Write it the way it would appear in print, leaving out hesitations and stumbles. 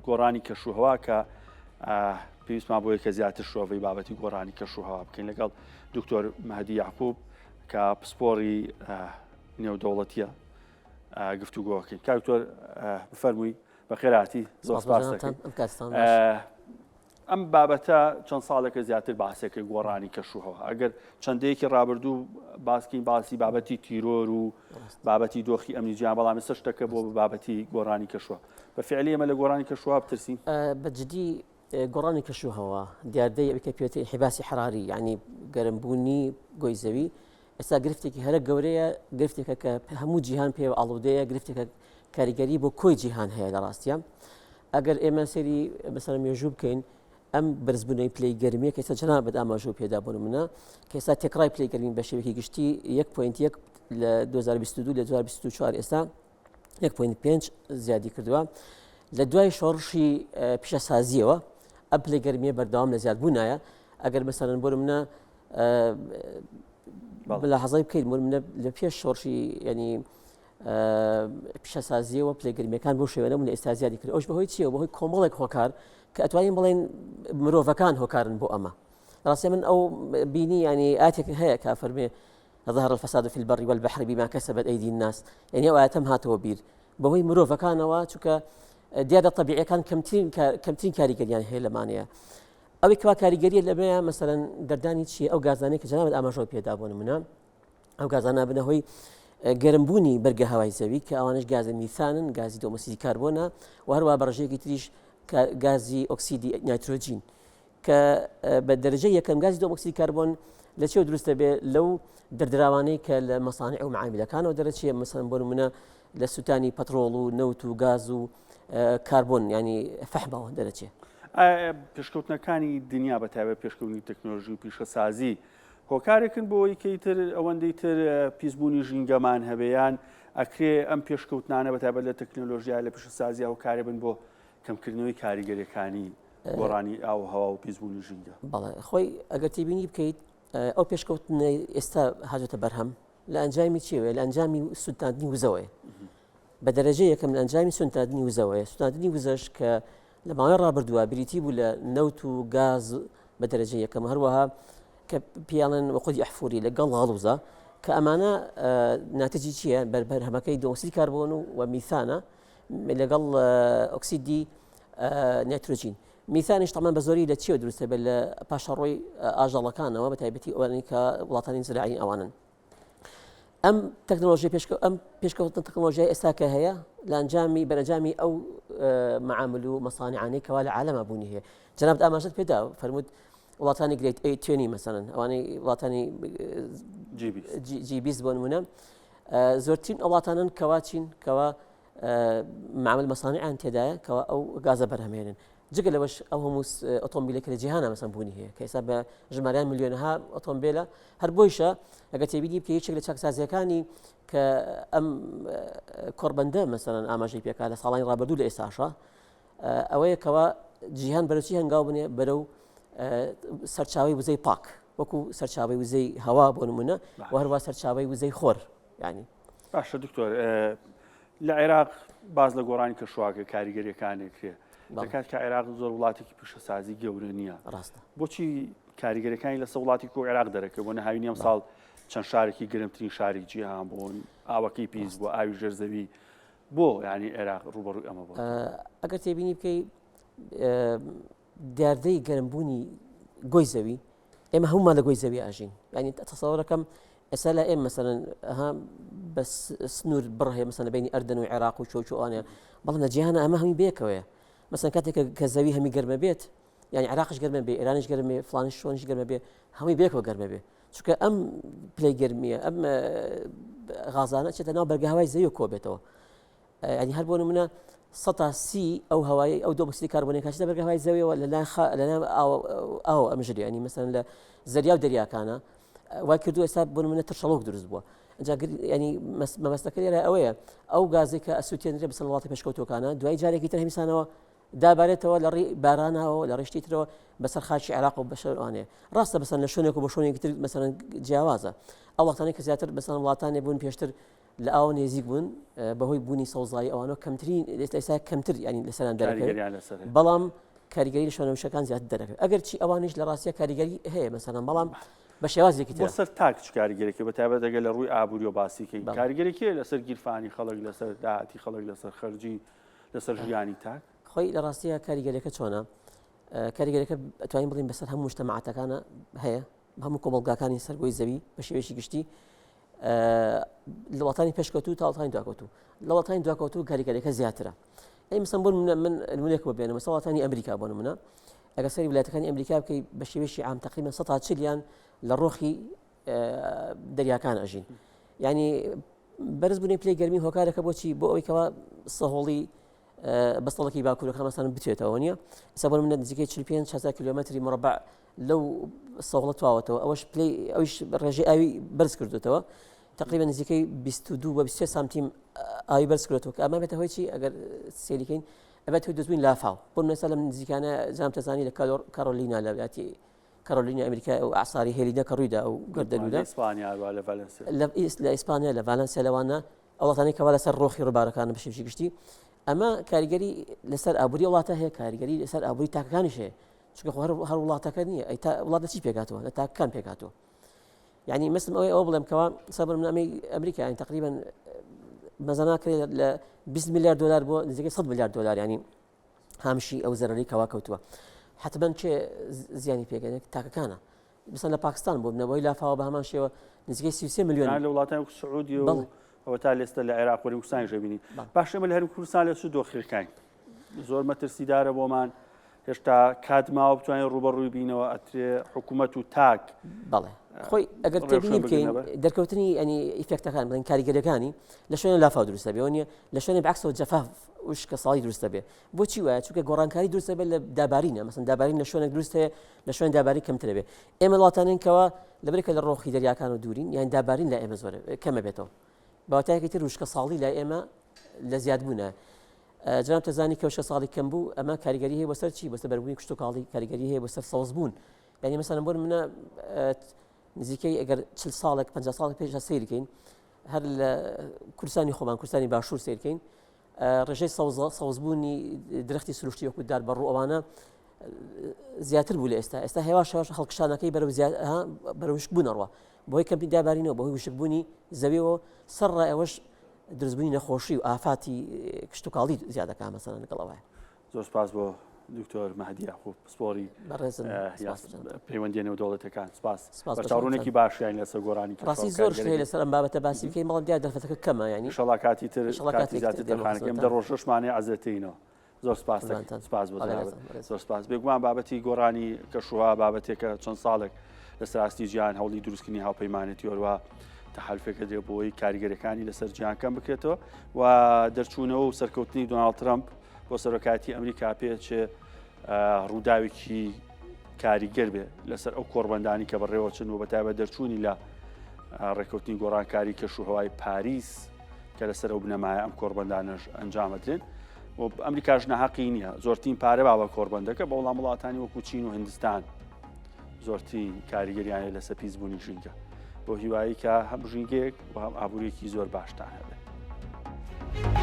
گۆڕانی کەشوهەوا کە پێویستمان بۆیە کە زیاتر شرۆڤەی بابەتی گۆڕانی کەشوهەوا بکەین لەگەڵ دکتۆر مەهدی یعقوب کە پسپۆڕی نێودەوڵەتیە گفتوگۆکەین. کاک دکتۆر بفەرمووی بەخێراتی زۆر سپاس دەکەین. ئەم بابەتە چەند ساڵێکە زیاتر باسێکە گۆڕانی کەشوهەوا ئەگەر چەندەیەکی ڕابردوو باسکین باسی بابەتی تیرۆر و بابەتی دۆخی ئەمنی جیان بەڵام ئێستا شتەکە بۆ بابەتی گۆڕانی کەشوە بە فعلی ئێمە لە گۆڕانی کەشوها بترسین بە جدی گۆڕانی کەشوهەوا دیاردەی ئەوی کە پێوترێ انحباسی حراری یعنی گەرمبوونی گۆی زەوی ئێستا گرفتێکی هەرە گەورەیە گرفتێکە کە هەموو جیهان پێوە ئاڵودەیە گرفتێکە کاریگەری بۆ کۆی جیهان هەیە لە ڕاستە ئەگەر ئێمە سەیری مەسەر مێژوو بکەین ئەم بەرزبوونەوەی پلەی گەرمیە کە ئێستا جەنابت ئاماژە پێدا بۆ منە کە ئێستا تێکڕای پلەی گەرمی بە شێوەیەکی گشتی 1.1 لە 2022 لە 2024 ئێستا 1.5 زیادی کردووە لە دوای شۆڕشی پیشەسازیەوە ئەم پلەی گەرمیە بەردەوام لە زیادبوونایە ئەگەر مەسەرەن بۆ منە لە حەزای بکەیت بۆ منە لە پێش شۆڕشی ینی پیشەسازیەوە پلە گەرمیەکان بۆ شێوە نەبوون لە ئێستا زیادی کرد ئەوش بەهۆی چیەوە بەهۆی کۆمەڵێک هۆکار کە ئەتوانین بڵێن مرۆڤەکان هۆکارن بۆ ئەمە ڕاستە من ئەو بینی ینی ئاتێک هەیە کە فەرمێ ظهر الفساد في البر والبحر بما كسبت أيدي الناس یعنی ئەو ئاەتەم هاتەوە بیر بەهۆی مرۆڤەکانەوە چونکە دیارە طبیعەکان کەمترین کەمترین کاریگەریان هەیە لەمانەیە ئەوەی کوا کاریگەریە لەمەیە مەسەرەن دەردانی چیە ئەو گازانەی کە جەنابت ئاماژەوە پێدا بۆ نمونە ئەو گازانە بنە هۆی گەرمبوونی بەرگە هەوای زەوی کە ئەوانش گازە میثانن گازی دۆمۆکسیدی کاربۆنە و هەروە بە ڕژێکی تریش گازی ئۆکسیدی نایترۆجین کە بە دەرەجەی یەکەم گازی دۆمۆکسیدی کاربۆن لە چێ دروست دەبێت لەو دەردراوانەی کە لە مەسانع و معامیلەکانەوە دەرەچێ مەسەن بۆ نمونە لە سووتانی پەترۆڵ و نەوت و گاز و کاربۆن ینی فەحمەوە دەرەچێ. پێشکەوتنەکانی دنیا بە تایبەت پێشکەوتنی تەکنۆلژی و پیشەسازی هۆکارێکن بۆ ئەوەی کە ئیتر ئەوەندەی تر پیسبوونی ژینگەمان هەبێ یان ئەکرێ ئەم پێشکەوتنانە بە تایبەت لە تەکنۆلۆژیا لە پیشەسازی هۆکارێ بن بۆ کەمکردنەوەی کاریگەریەکانی گۆڕانی ئاو و هەوا و پیسبوونی ژینگە. بەڵێ خۆی ئەگەر تێبینی بکەیت ئەو پێشکەوتنەی ئێستا هاتۆتە بەرهەم لە ئەنجامی چیەوەیە لە ئەنجامی سوتاندنی وزەوەیە بە دەرەجە یەکەم لە ئەنجامی سوتاندنی وزەوەیە سوتاندنی وزەش کە لە ماوەی ڕابردووە بریتی بوو لە نەوت و گاز بە دەرەجە یەکەم هەروەها کە پیاڵێن وەقودی ئەحفوری لەگەڵ غەڵوزە کە ئەمانە ناتەجی چییە بەربەرهەمەکەی دۆکسیدی کاربۆن و و میثانە لەگەڵ ئۆکسیدی نایترۆجین میثانیش تەمان بە زۆری لە چیەوە دروستە بێت لە پاشەڕۆی ئاژەڵەکانەوە بە تایبەتی ئەوانەی کە وڵاتانی زراعی ئەوانن ئەم تەکنۆلۆژی پێشکە ئەم پێشکەوتن تەکنۆلۆژیای ئێستا کە هەیە لە ئەنجامی بەرەنجامی ئەو معامل و مەسانعانەی کەوا لە عالەما بوونی هەیە جەنابت ئاماژەت پێدا فەرمووت وڵاتانی great ئەی توێنی مەسەن ئەوانەی وڵاتانی G 20 بۆ نمونە زۆرترین وڵاتانن کەوا چین کەوا معامل مەسانعیان تێدایە کەوا ئەو گازە بەرهەمێنن جگە لەوەش ئەو هەموو ئۆتۆمبیلە کە لە جیهانە مەسەن بوونی هەیە کە ئێستا بە ژمارەیان ملیۆنەها ئۆتۆمبیلە هەر بۆیشە ئەگەر تێبینی بکە یەکێک لە چاکسازیەکانی کە ئەم کۆڕبەندە مەسەلەن ئاماژەی پێکا لە ساڵانی ڕابردوو لە ئێستاشە ئەوەیە کەوا جیهان بەرەو چی هەنگاو بنێ بەرەو سەرچاوی وزەی پاک وەکو سەرچاوی وزەی هەوا بۆ نمونە و هەروە سەرچاوی وزەی خۆر ینی باشە دکتۆر لە عێراق باز لە گۆڕانی کەشواکە کاریگەریەکانێک کرێ دەکات کە عێراق زۆر وڵاتێکی پیشەسازی گەورە نییە ڕاستە بۆچی کاریگەرەکانی لەسەر وڵاتی کۆ عێراق دەرەکە بۆ نەهاوینی ئەم ساڵ چەند شارێکی گرمترین شاری جیهان بوون ئاوەکەی پیس بوو ئاوی ژێرزەوی بۆ ینی عێراق ڕوبەڕووی ئەمە بوو ئەگەر تێبینی بکەی دیاردەی گەرمبوونی گۆی زەوی ئێمە هەمومان لە گۆی زەوی ئاژین ینی تەسەوەرەکەم ئێستا لە ئێمە مەسەلەن ها بە سنوور بڕ هەیە مەسەلەن بینی ئەردەن و عێراق و چۆچ و ئەوانەیە بەڵام لە جیهانە ئەمە هەمی بێکەوەیە مەسەن کاتێک کە زەوی هەمی گەرمە بێت یعنی عێراقش گەرمە بێ ئێرانیش گەرمە فلانیش شۆنیش گەرمە بێ هەمووی بێکەوە گەرمە بێ چونکە ئەم پلەی گەرمیە ئەم غازانە چێتە ناو بەرگە هەوای زەوی کۆ بێتەوە ینی هەر بۆ نمونە سەتا سی ئەو هەوای ئەو دۆکسیدی کاربۆنی کاچتە بەرگە هەوای زەویەوە لە لەلایەن ئاو ئەمژری ینی مەسەن لە زەریا و دەریاکانە وای کردو ئێستا بۆ نمونە ترشەڵۆک دروست بووە ئەجا ینی مەبەستەکە لێرە ئەوەیە ئەو گازێک کە ئەسووتێنرێ بەسەر وڵاتی پێشکەوتوەکانە دوای جارێکی تر هەمیسانەوە دابارێتەوە لە ڕێی بارانەوە لە ڕێشتی ترەوە بەسەر خاکی عێراق و بەشەر ئەوانەیە ڕاستە بەسەر لە شوێنێک و بە شوێنێکی تر مەسەرەن جیاوازە ئەو وڵاتانەی کە زیاتر بەسەر وڵاتانێ بوون پێشتر. لە ئاوە نێزیک بوون بەهۆی بوونی سەوزایی ئەوانەوە کەمترین ئێستا کەمتر ینی لەسەران دەرەکەوێت بەڵام کاریگەری لە شوێنە وشکەکان زیاتر دەرەکەوێت ئەگەر چی ئەوانیش لە ڕاستە کاریگەری هەیە مەسەلەن بەڵام بە شێوازێکی تر سەر تاک چ کاریگەرێکی بە تایبەت ئەگەر لە ڕووی ئابووریەوە باسیکەین کاریگەرێکی لەسەر گیرفانی خەڵک لەسەر داهاتی خەڵک لەسەر خەرجی لەسەر ژیانی تاک خۆی لە ڕاستیە کاریگەرەکە چۆنە کاریگەرەکە ئەتوانین بڵین بەسەر هەموو مجتەماعاتەکانە هەیە هەموو کۆمەڵگاکانی سەر گۆی زەوی بە شێوەیەکی گشتی لە وڵاتانی پێشکەوتوو تا وڵاتانی دواکەوتوو لە وڵاتانی دواکەوتوو کاریگەریەکە زیاترە ئەی مەسەن بۆ منە من نمونێک بۆ بێنم مەسەن وڵاتانی ئەمریکا بۆ نمونە ئەگەر سەری وڵاتەکانی ئەمریکا بکەی بە شێوەیەکی عام تقریبا سەتا چلیان لە ڕۆخی دەریاکان ئەژین یعنی بەرزبوونی پلەی گەرمی هۆکارەکە بۆچی بۆ ئەوەی کەوا سەهۆڵی بەستەڵەکی باکوورەکان مەسەن بتوێتەوە نییە ئێستا بۆ منە نزیکەی 45 هزار کیلۆمەتری مربع لەو سەوڵە تواوەتەوە ئەوەش پلەی ئەوش ڕێژەی ئاوی بەرز کردوتەوە تقریبا نزیکەی 22 بە 23 سانتیم ئاوی بەرز کردوەوە کە ئەمە بێتە هۆی چی ئەگەر سێریکەین ئەبێت هۆی دەستبووین لافاو بۆ مەسا لەم نزیکانە جام تەزانی لە کارۆلینا لە ولاتی کارۆلینا ئەمریکا ئەو ئاساری هێلیدا کە ڕوویدا ئەو گەردەلوولە ئیسپانیا لە ڤالنسیا لە ئیسپانیا لە ڤالنسیا لەوانە ئەو وڵاتانەی کەوا لەسەر ڕۆخی ڕووبارەکانن بە شێوەیەکی گشتی ئەمە کاریگەری لەسەر ئابووری وڵاتە هەیە کاریگەری لەسەر ئابووری تاکەکانیش هەیە چونکە خۆ هەر وڵاتەکە نییە ئەی تا وڵات لە چی پێکاتەوە لە تاکەکان پێکاتەوە یعنی مەسم ئەوەی ئەوە بڵێم کەوا سەبر من ئەمەی ئەمریکا یعنی تقریبا مەزەنا کرێت لە 20 میلیارد دلار بۆ نزیکەی 100 میلیارد دلار ینی هامشی ئەو زەرەری کەوا کەوتووە حتمما چێ زیانی پێگەنێک تاکەکانە مەسەن لە پاکستان بۆ بنەوەی لافاوە بە هەمان شێوە نزیکەی 33 میلیۆن لە وڵاتانی وەک سعودی و ئەوە تا لێستە لە عێراق وەریم کوردستانیش دەبینین باش ئێمە لە هەرێمی کوردستان لە چ دۆخێکاین زۆر مەترسیدارە بۆمان هێشتا کات ماوە بتوانین ڕوبەڕووی بینەوە ئەترێ حکوومەت و تاک بەڵێ خۆی ئەگەر تێبینی بکەین دەرکەوتنی ئەنی ئیفێکتەکان بڵێن کاریگەریەکانی لە شوێنە لافاو دروستە بێ نیە لە شوێنە بەعکسەوە جەفاف وشکە ساڵی دروستە بێ بۆچی وایە چونکە گۆڕانکاری دروستە بێت لە دابارینە مەسن دابارین لە شوێنێک دروست هەیە لە شوێن داباری کەمترە بێ ئێمە وڵاتانین کەەوە لەبەرکە لە ڕۆخی دەریاکان و دوورین یان دابارین لە ئێمە زۆر کەمە بێتەوە باوەتایەکی تر وشکە ساڵی لای ئێمە لە زیادبوونە جناب تەزانی کە وشکە ساڵی کەم بوو ئەمە کاریگەری هەیە بەسەر چی بەسەر بەربوونی کشتتوکاڵی کاریگەری هەیە بەسەر سەوزبوون یعنی مەسەلەن بۆ منە نزیکەی ئەگەر چل ساڵێک 50 ساڵێک پێش سەیرکەین هەر لە کوردستانی خۆمان کوردستانی باشوور سیرکەین ڕێژەی سەوزبوونی درەختی سروشتی وەکو دار بەڕوو ئەوانە زیاتر بوو لە ئێستا ئێستا هێواش هێواش هەڵکشانەکەی بەرەو بەرەو وشکبوون ئەڕوا بۆی کەمپی دابارینەوە بەهۆی وشکبوونی زەویەوە سەر ڕای ئەوەش دروستبوونی نەخۆشی و ئافاتی کشتتوکاڵی زیادەکە مەسەلەن لەگەڵ ئەوەیە زۆر سپاس بۆ دکتۆر مەهدی یاقوب پسپۆری پەیوەندیە نێودەوڵەتەکان سپاس بەرچاوڕوونێکی باشیان لەسەر گۆرانی ڕاستی زۆر شت هەیە لەسەر ئەم بابەتە باسی بکەین بەڵام دیار دەرفەتەکە کەمە ینی ئینشەڵا کاتی تر کاتی زیاتر تەرخانەکەم دە ڕۆژەشمانەیە عەزێتەینەوە زۆر سپاس سپاس بۆ زۆر سپاس بێگومان بابەتی گۆڕانی کەشوها بابەتێکە چەند ساڵێک لەسەر ئاستی جیهان هەوڵی دروستکردنی هاوپەیمانێتی هەروە تەحالفێکە درێ بۆی کاریگەرەکانی لەسەر جیهان کەم بکرێتەوە و دەرچوونەوە و سەرکەوتنی دۆناڵد ترەمپ بۆ سەرۆکایەتی ئەمریکا پێچێ ڕووداوێکی کاریگەر بێ لەسەر ئەو کۆڕبەندانی کە بەڕێوەچن و بەتایبەت دەرچوونی لە ڕێککەوتنی گۆڕانکاری کەش و هەوای پاریس کە لەسەر ئەو بنەمایە ئەم کۆڕبەندانەش ئەنجامەدرێن و ئەمریکاش ناحەقی نییە زۆرترین پارە باوە کۆڕبەندەکە بە وەڵام وڵاتانی وەکو چین و هندستان زۆرترین کاریگەریانە لەسەر پیسبوونی ژینگە بۆ هیوایی کە هەم ژینگەیەک و هەم ئابووریەکی زۆر باشتان هەبێت.